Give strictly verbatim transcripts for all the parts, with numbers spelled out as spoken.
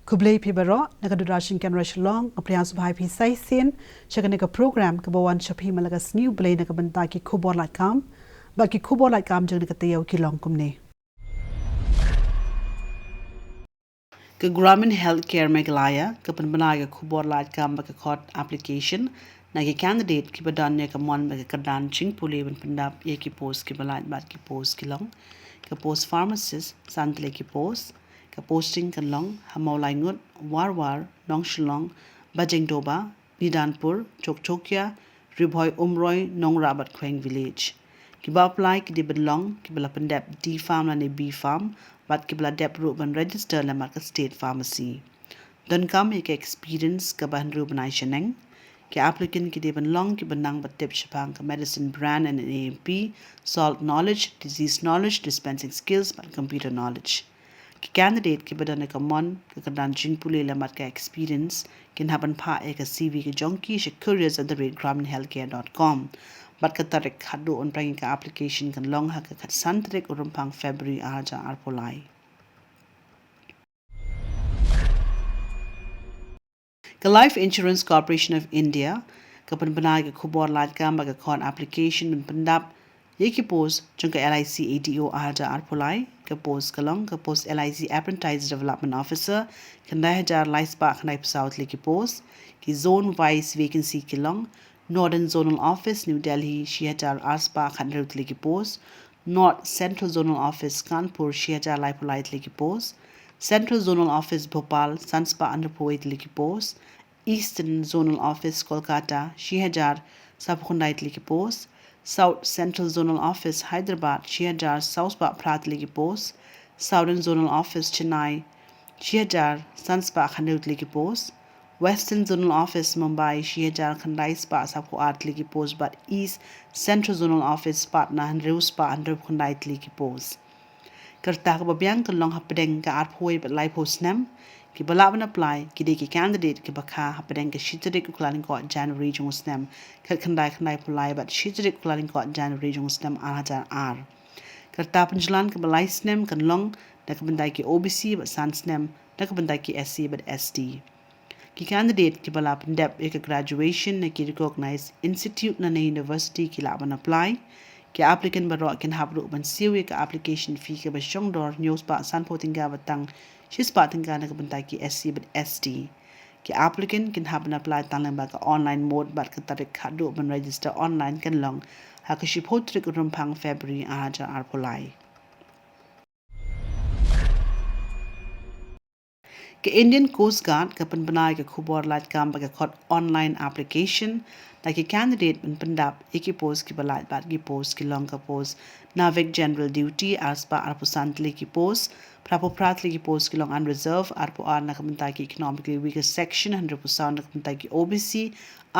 Khublei phi baroh, na ka Doordarshan Canberra Shillong, nga pdiang sngewbha ïa phi sa shisien sha kane ka program kaba wan sha phi man la ka sngi U Blei na ka bynta ki khubor lad kam bad ki khubor lad kam jong kane ka taïew ki long kumne. Ka Gramin Healthcare Meghalaya ka pynbna ïa ka khubor lad kam ba ka khot application na ki candidate kiba don ïa ka mon bad ka kyrdan jingpule ban pyndap ïa ki post kiba lait bad ki post ki long: ka post pharmacist, san tylli ki post. Ka posting kan long ha Mawlaingut, Warwar, Nongshillong, Bajengdoba, Nidanpur, Chokchokia, Ri-Bhoi Umroi, Nongrah bad Khueng Village. Kiba apply ki dei ban long kiba la pyndep D Pharm lane B Pharm bad kiba la dep ruh ban register lem bad ka State Pharmacy. Donkam ïa ka experience kaba hynriew bnai shaneng. Ki applicant ki dei ban long kiba nang bad tip shaphang ka medicine brand and N A M P, salt knowledge, disease knowledge, dispensing skills bad computer knowledge. Ki candidate kiba don ïa ka mon, ka kyrdan jingpule lem bad ka experience kin hap ban phah ïa ka C V ka jong ki sha careers at the rate gramin healthcare dot com. Bad ka tarik haduh ban pynrung ïa ka application kan long ha ka khatsan tarik u Rymphang February arhajar arphew lai. Ka Life Insurance Corporation of India ka pynbna ïa ka khubor lad kam ba ka khot application ban pyndap ïa ki post jong ka L I C A D O arhajar arphew lai. Ka post ka long ka post L I C Apprentice Development Officer, khyndai hajar lai spah khyndaiphew saw tylli ki post. Ki zone wise vacancy ki long: Northern Zonal Office, New Delhi, shi hajar ar spah khathynriew tylli ki post. North Central Zonal Office, Kanpur, shi hajar laiphew lai tylli ki post. Central Zonal Office, Bhopal, san spah hynriewphew wei tylli ki post. Eastern Zonal Office, Kolkata, shi hajar sawphew khyndai tylli ki post. South Central Zonal Office, Hyderabad, shi hajar saw spah phra tylli ki post. Southern Zonal Office, Chennai, shi hajar san spah khathynriew tylli ki post. Western Zonal Office, Mumbai, shi hajar khyndai spah sawphew ar tylli ki post bad East Central Zonal Office, Patna, hynriew spah hynriewphew khyndai tylli ki post. Ka rta kaba biang ka long hapdeng ka arphew wei bad laiphew snem. Kiba lah ban apply ki dei ki candidate kiba kha hapdeng ka shi tarik u Kyllalyngkot January jong u snem khatkhyndai khyndai phew lai bad shi tarik u Kyllalyngkot January jong u snem arhajar ar. Ka rta pynjlan kaba lai snem kan long na ka bynta ki O B C bad san snem na ka bynta ki S C bad S T. Ki candidate kiba la pyndep ïa ka graduation na ki recognized institute lane university ki lah ban apply. Ki applicant baroh kin hap ruh ban siew ïa ka application fee kaba shong dor hynñiew spah sanphew tyngka bad tang shi spah tyngka na ka bynta ki S C bad S T. Ki applicant kin hap ban apply tang lyngba ka online mode bad ka tarik haduh ban register online kan long ha ka shiphew tarik u Rymphang February arhajar arphew lai. Ka Indian Coast Guard ka pynbna ïa ka khubor lad kam ba ka khot online application na ki candidate ban pyndap ïa ki post kiba lait bad ki post ki long ka post Navik General Duty, ar spah arphew san tylli ki post. Phraphew phra tylli ki post ki long unreserved, arphew ar na ka bynta ki economically weaker section, hynriewphew saw na ka bynta ki O B C,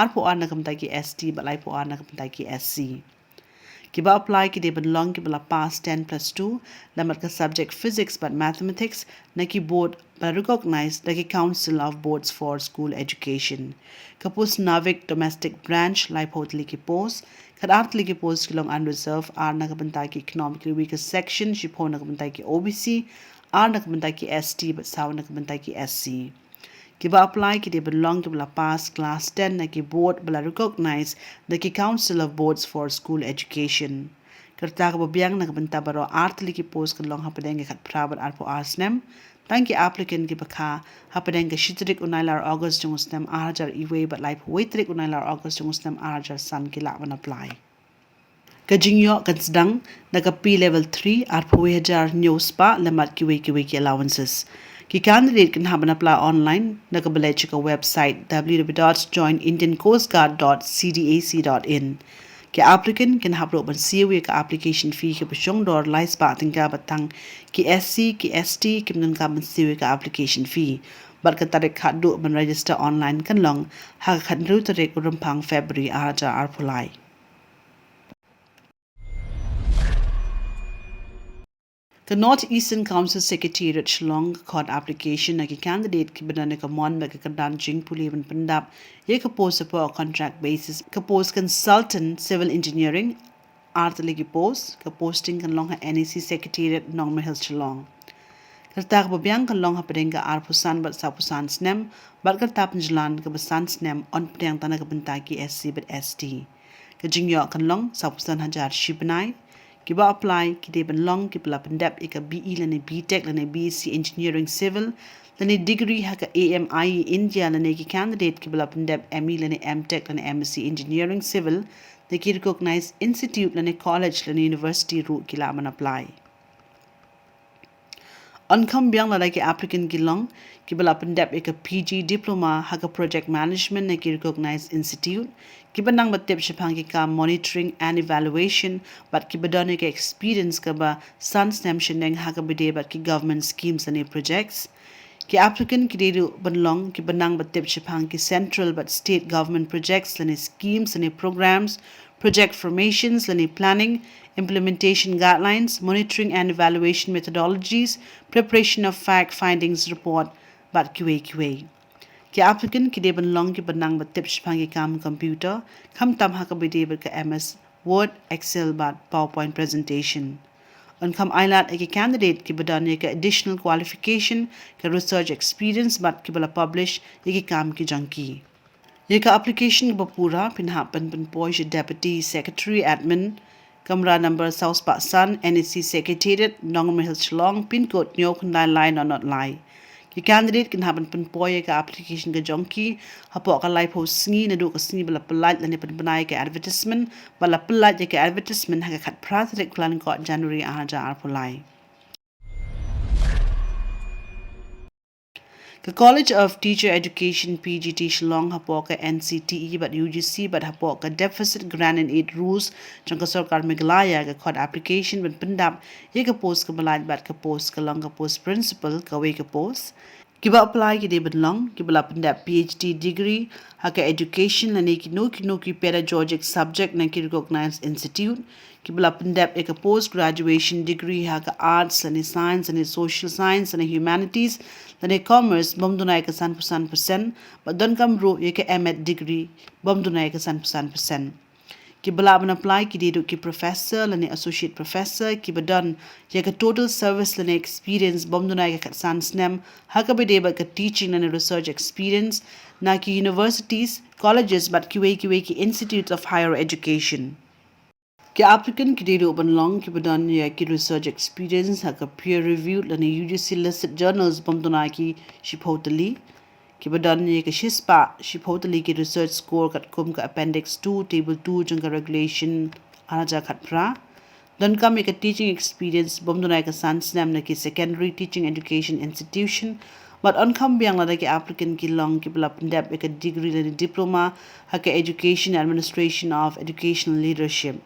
arphew ar na ka bynta ki S T bad laiphew ar na ka bynta ki S C. Kiba apply ki dei ban long kiba la pass ten plus two lem bad ka subject physics bad mathematics na ki board ba recognized da ki Council of Boards for School Education. Ka post Navik Domestic Branch, laiphew tylli ki post. Khatar tylli ki post ki long unreserved, ar na ka bynta ki economically weaker section, shiphew na ka bynta ki O B C, ar na ka bynta ki S T bad saw na ka bynta ki S C. Kiba apply ki dei ban long kiba la pass class ten na ki board ba la recognize da ki Council of Boards for School Education. Ka rta kaba biang na ka bynta baroh ar tylli ki post kan long hapdeng ka khatphra bad arphew ar snem. Tang ki applicant kiba kha hapdeng ka shi tarik u Nailar August jong u snem arhajar iwei bad laiphew wei tarik u Nailar August jong u snem arhajar san ki lah ban apply. Ka jingïoh kan sdang na ka P level three, arphew wei hajar hynñiew spah lem bad kiwei kiwei ki allowances. Ki candidate kin hap ban apply online na kaba leit sha ka website W W W dot join indian coast guard dot C D A C dot in. Ki applicant kin hap ruh ban siew ïa ka application fee kaba shong dor lai spah tyngka bad tang ki S C, ki S T kim donkam ban siew ïa ka application fee. Bad ka tarik haduh ban register online kan long ha ka khathynriew tarik u Rymphang February arhajar arphew lai. Ka North Eastern Council Secretariat Shillong ka khot application na ki candidate kiba don ïa ka mon bad ka kyrdan jingpule ban pyndap ïa ka post hapoh contract basis, ka post Consultant Civil Engineering, ar tylli ki post. Ka posting kan long ha N E C Secretariat, Nongmihel, Shillong. Ka rta kaba biang kan long hapdeng ka arphew san bad sawphew san snem, bad ka rta pynjlan kaba san snem yn pdiang tang na ka bynta ki S C bad S T. Ka jingïoh kan long sawphew san hajar shi bnai. Kiba apply ki dei ban long kiba la pyndep ïa ka B E lane B Tech lane B Sc Engineering Civil lane degree ha ka A M I India lane ki candidate kiba la pyndep M E lane M Tech lane M Sc Engineering Civil na ki recognized institute lane college lane university ruh ki lah ban apply. Yn kham biang lada ki applicant ki long kiba la pyndep ïa ka P G diploma ha ka project management na ki recognized institute, kiba nang ba tip shaphang ki kam monitoring and evaluation, bad kiba don ïa ka experience kaba san snem shaneng ha kaba ïadei bad ki government schemes lane projects. Ki applicant ki dei ruh ban long kiba nang ba tip shaphang ki central bad state government projects lane schemes lane programs, project formations lane planning, implementation guidelines, monitoring and evaluation methodologies, preparation of fact findings report, bad kiwei kiwei. Ki applicant ki dei ban long kiba nang ba tip shaphang ki kam computer, khamtam ha kaba ïadei bad ka M S Word, Excel bad PowerPoint presentation. Yn kham ailad ïa ki candidate kiba don ïa ka additional qualification, ka research experience bad kiba la publish ïa ki kam ki jong ki. Ïa ka application kaba pura phin hap ban pynpoi sha Deputy Secretary Admin, kamra number saw spah san, N E C Secretariat, Nongrum Hills, Shillong, pin code hynñiew khyndai lai nod nod lai. Ki candidate kin hap ban pynpoi ïa ka application ka jong ki hapoh ka laiphew sngi naduh ka sngi ba la pyllait lane pynbna ïa ka advertisement, bad la pyllait ïa ka advertisement ha ka khatphra tarik u Kyllalyngkot January ar hajar arphew lai. Ka College of Teacher Education, P G T, Shillong hapoh ka N C T E bad U G C bad hapoh ka Deficit Grant and Aid Rules jong ka Sorkar Meghalaya ka khot application ban pyndap ïa ka post kaba lait bad ka post ka long ka post principal, kawei ka post. Kiba apply ki dei ban long kiba la pyndap P H D degree ha ka education lane kino kino ki pedagogic subject na ki recognized institute, kiba la pyndap ïa ka post graduation degree ha ka arts lane science lane social science lane humanities lane commerce bym duna ïa ka sanphew san percent, bad donkam ruh ïa ka M.Ed degree bym duna ïa ka sanphew san percent. Kiba lah ban apply ki dei ruh ki professor lane associate professor kiba don ïa ka total service lane experience bym duna ïa ka khatsan snem ha kaba ïadei bad ka teaching lane research experience na ki universities, colleges bad kiwei kiwei ki institutes of higher education. Ki applicant ki dei ruh ban long kiba don ïa ki research experience ha ka peer reviewed lane U G C listed journals bym duna ïa ki shiphew tylli, kiba don ïa ka shispah shiphew tylli ki research score katkum ka Appendix two, Table two jong ka Regulation ar hajar khatphra. Donkam ïa ka teaching experience bym duna ïa ka san snem na ki secondary teaching education institution. Bad yn kham biang lada ki applicant ki long kiba la pyndep ïa ka degree lane diploma ha ka Education Administration of Educational Leadership.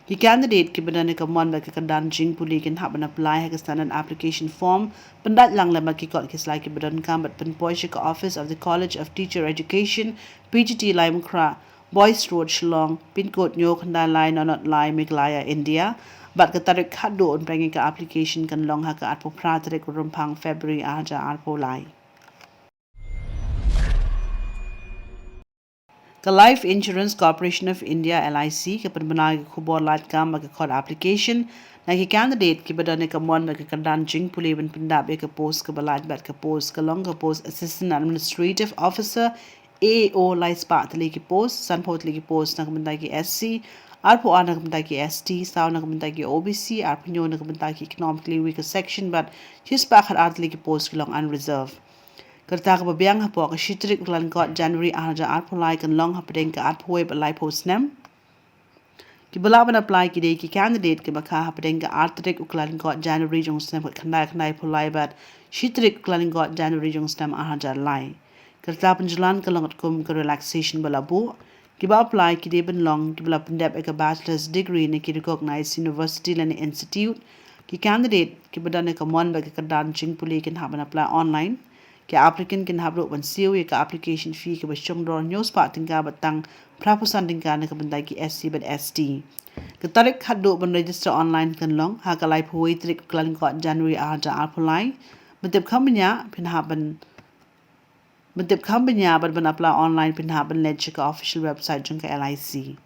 Ki candidate kiba don ïa ka mon bad ka kyrdan jingpule kin hap ban apply ha ka standard application form, pyndait lang lem bad ki kot ki sla kiba donkam bad pynpoi sha ka Office of the College of Teacher Education, P G T, Laitumkhrah, Boyce Road, Shillong, pin code hynñiew khyndai lai nod nod lai, Meghalaya, India. Bad ka tarik khatduh ban pynpoi ïa ka application kan long ha ka arphew phra tarik u Rymphang, February ar hajar arphew lai. Ka Life Insurance Corporation of India, L I C, ka pynbna ïa ka khubor lait kam bad ka khot application na ki candidate kiba don ïa ka mon bad ka kyrdan jingpule ban pyndap ïa ka post kaba lait bad ka post ka long ka post Assistant Administrative Officer, A A O, lai spah tylli ki post, sanphew tylli ki post na ka bynta ki S C, arphew ar na ka bynta ki S T, saw na ka bynta ki O B C, arphew hynñiew na ka bynta ki economically weaker section bad shispah khatar tylli ki post ki long unreserved. Ka rta kaba biang hapoh ka shi tarik u Kyllalyngkot January ar hajar arphew lai kan long hapdeng ka arphew wei bad laiphew snem. Kiba lah ban apply ki dei ki candidate kiba kha hapdeng ka ar tarik u Kyllalyngkot January jong u snem khatkhyndai khyndaiphew lai bad shi tarik u Kyllalyngkot January jong u snem ar hajar lai. Ka rta pynjlan ka long katkum ka relaxation ba la buh. Kiba apply ki dei ban long kiba la pyndep ïa ka bachelor's degree na ki recognized university lane institute. Ki candidate kiba don ïa ka mon bad ka kyrdan jingpule kin hap ban apply online. Ki applicant kin hap ruh ban siew ïa ka application fee kaba shong dor hynñiew spah tyngka bad tang phraphew san tyngka na ka bynta ki S C bad S T. Ka tarik khatduh ban register online kan long ha ka laiphew wei tarik u Kyllalyngkot January ar hajar arphew lai. Ban tip kham bniah phin hap ban, ban tip kham bniah bad ban apply online phin hap ban leit sha ka official website jong ka L I C.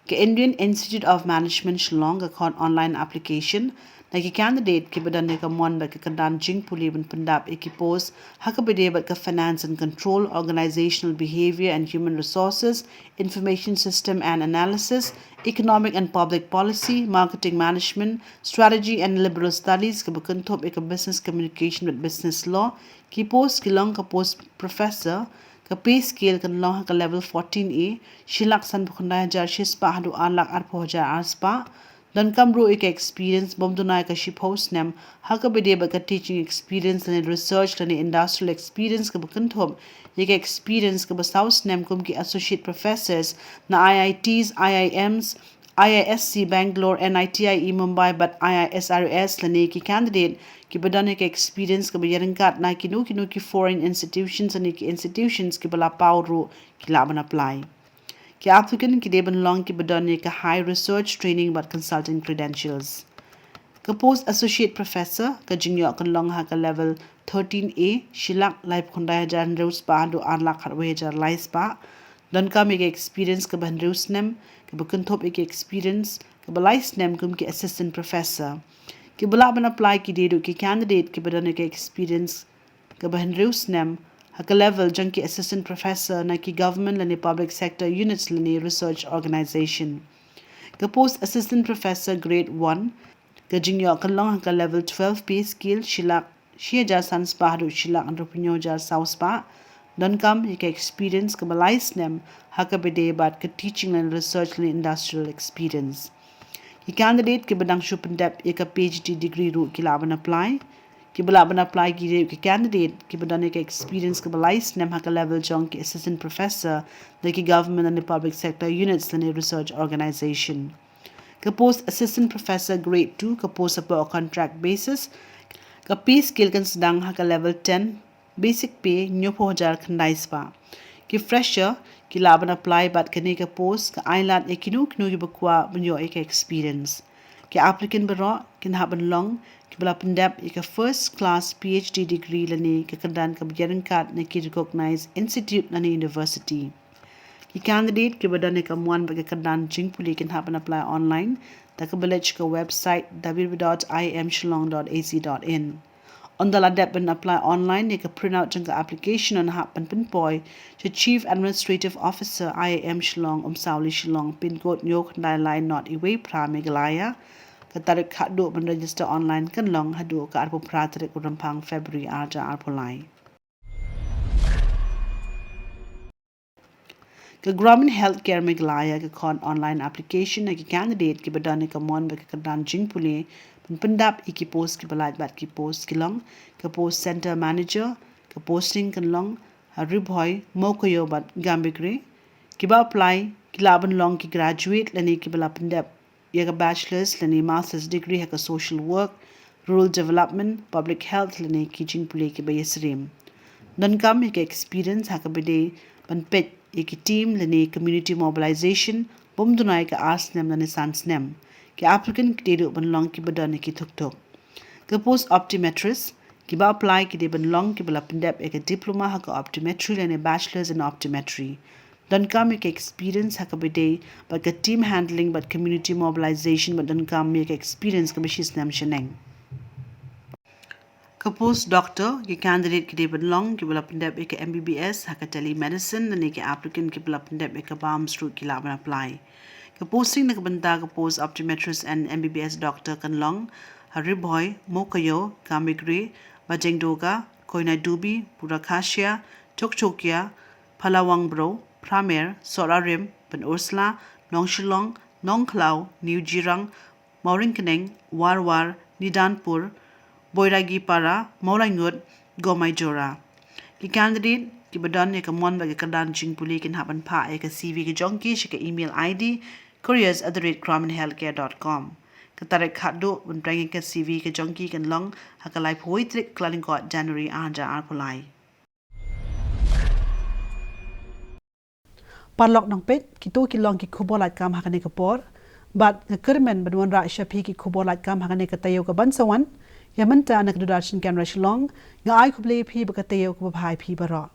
Ka Indian Institute of Management Shillong ka khot online application na ki candidate kiba don ïa ka mon bad ka kyrdan jingpule ban pyndap ïa ki post ha kaba ïadei bad ka finance and control, organizational behavior and human resources, information system and analysis, economic and public policy, marketing management, strategy and liberal studies, kaba kynthup ïa ka business communication bad business law. Ki post ki long ka post professor, ka pay scale kan long ha ka level fourteen A, shi lak sanphew khyndai hajar shispah haduh ar lak arphew hajar arspah. Donkam ruh ïa ka experience bym duna ïa ka shiphew snem ha kaba ïadei bad ka teaching experience lane research lane industrial experience kaba kynthup ïa ka experience kaba saw snem kum ki associate professors na I I Ts, I I Ms, I I S C Bangalore, N I T I E Mumbai bad I I S R S lane ki candidate kiba don ïa ka experience kaba ïaryngkat na kino kino ki foreign institutions lane ki institutions kiba la paw ruh ki lah ban apply. Ki applicant ki dei ban long kiba don ïa ka high research training bad consulting credentials. Ka post associate professor ka jingïoh kan long ha ka level thirteen A, shi lak laiphew khyndai hajar hynriew spah haduh ar lak khatwei hajar lai spah. Donkam ïa ka experience kaba hynriew snem, kaba kynthup ïa ka experience kaba lai snem kum ki assistant professor. Kiba lah ban apply ki dei ruh ki candidate kiba don ïa ka experience kaba hynriew snem ha ka level jong ki assistant professor na ki government lane public sector units lane research organization. Ka post assistant professor grade one ka jingïoh kan long ha ka level twelve pay scale, shi lak shi hajar san spah haduh shi lak hynriewphew hynñiew hajar saw spah. Donkam ïa ka experience kaba lai snem ha kaba ïadei bad ka teaching lane research lane industrial experience. Ki candidate kiba dang shu pyndep ïa ka P H D degree ruh ki lah ban apply. Kiba lah ban apply ki dei ki candidate kiba don ïa ka experience kaba lai snem ha ka level jong ki assistant professor da ki government and public sector units lane research organization. Ka post assistant professor grade two ka post hapoh contract basis. Ka pay scale kan sdang ha ka level ten, basic pay hynñiewphew hajar khyndai spah. Ki fresher ki lah ban apply bad kane ka post ka ailad ïa kino kino kiba kwah ban ïoh ïa ka experience. Ki applicant baroh kin hap ban long kiba la pyndep ïa ka first class P H D degree lane ka kyrdan kaba ïaryngkat na ki recognized institute lane university. Ki candidate kiba don ïa ka mon bad ka kyrdan jingpule kin hap ban apply online da kaba leit sha ka website W W W dot I I M shillong dot A C dot in. Ynda la dep ban apply online, ïa ka printout jong ka application yn hap ban pynpoi sha Chief Administrative Officer I I M Shillong, Umsawli Shillong, pin code hynñiew khyndai lai not uwei phra, Meghalaya. Ka tarik khatduh ban register online kan long haduh ka arphew phra tarik u Rymphang, February, ar hajar arphew lai. Ka Gramin Healthcare Meghalaya ka khot online application na ki candidate kiba don ïa ka mon bad ka kyrdan jingpule ban pyndap ïa ki post kiba lait bad ki post ki long ka post center manager. Ka posting kan long ha Ri Bhoi, Mowkaiaw bad Gambegre. Kiba apply ki lah ban long ki graduate lane kiba la pyndep ïa ka bachelor's lane master's degree ha ka social work, rural development, public health lane ki jingpule kiba ïasyriem. Donkam ïa ka experience ha kaba ïadei ban peit ïa ki team lane community mobilization bym duna ïa ka ar snem lane san snem. Ki applicant ki dei ruh ban long kiba don ïa ki thukthuk. Ka post optometrist, kiba apply ki dei ban long kiba la pyndep ïa ka diploma ha ka optometry lane bachelor's in optometry. Donkam ïa ka experience ha kaba ïadei bad ka team handling bad community mobilization bad donkam ïa ka experience kaba shi snem shaneng. Ka post doctor, ki candidate ki dei ban long kiba la pyndep ïa ka M B B S ha ka telemedicine lane ki applicant kiba la pyndep ïa ka BAMS ruh ki lah ban apply. Ka posting na ka bynta ka post optometrist and M B B S doctor kan long ha Ri Bhoi, Mowkaiaw, Gambegre, Bajengdoga, Koinadubi, Purakasia, Chokchokia, Phalawang Bro, Pramer, Sohra Rim, Pynursla, Nongshillong, Nongkhlaw, New Jirang, Mawryngkneng, Warwar, Nidanpur, Boiragipara, Mawlaingut, Gomaijora. Ki candidate kiba don ïa ka mon bad ka kyrdan jingpule kin hap ban phah ïa ka C V ka jong ki sha ka email I D careers at the rate gramin healthcare dot com. Ka tarik khatduh ban pynrung ïa ka C V ka jong ki kan long ha ka laiphew wei tarik Kyllalyngkot, January, ar hajar arphew lai. Paralok nongpeit, kito ki long ki khubor lait kam ha kane ka por. Bad nga kyrmen ban wanrah sha phi ki khubor lait kam ha kane ka taïew kaban sa wan. Ïa mynta na ka Doordarshan Kendra Shillong, nga ai khublei ïa phi bad ka taïew kaba bha ïa phi baroh.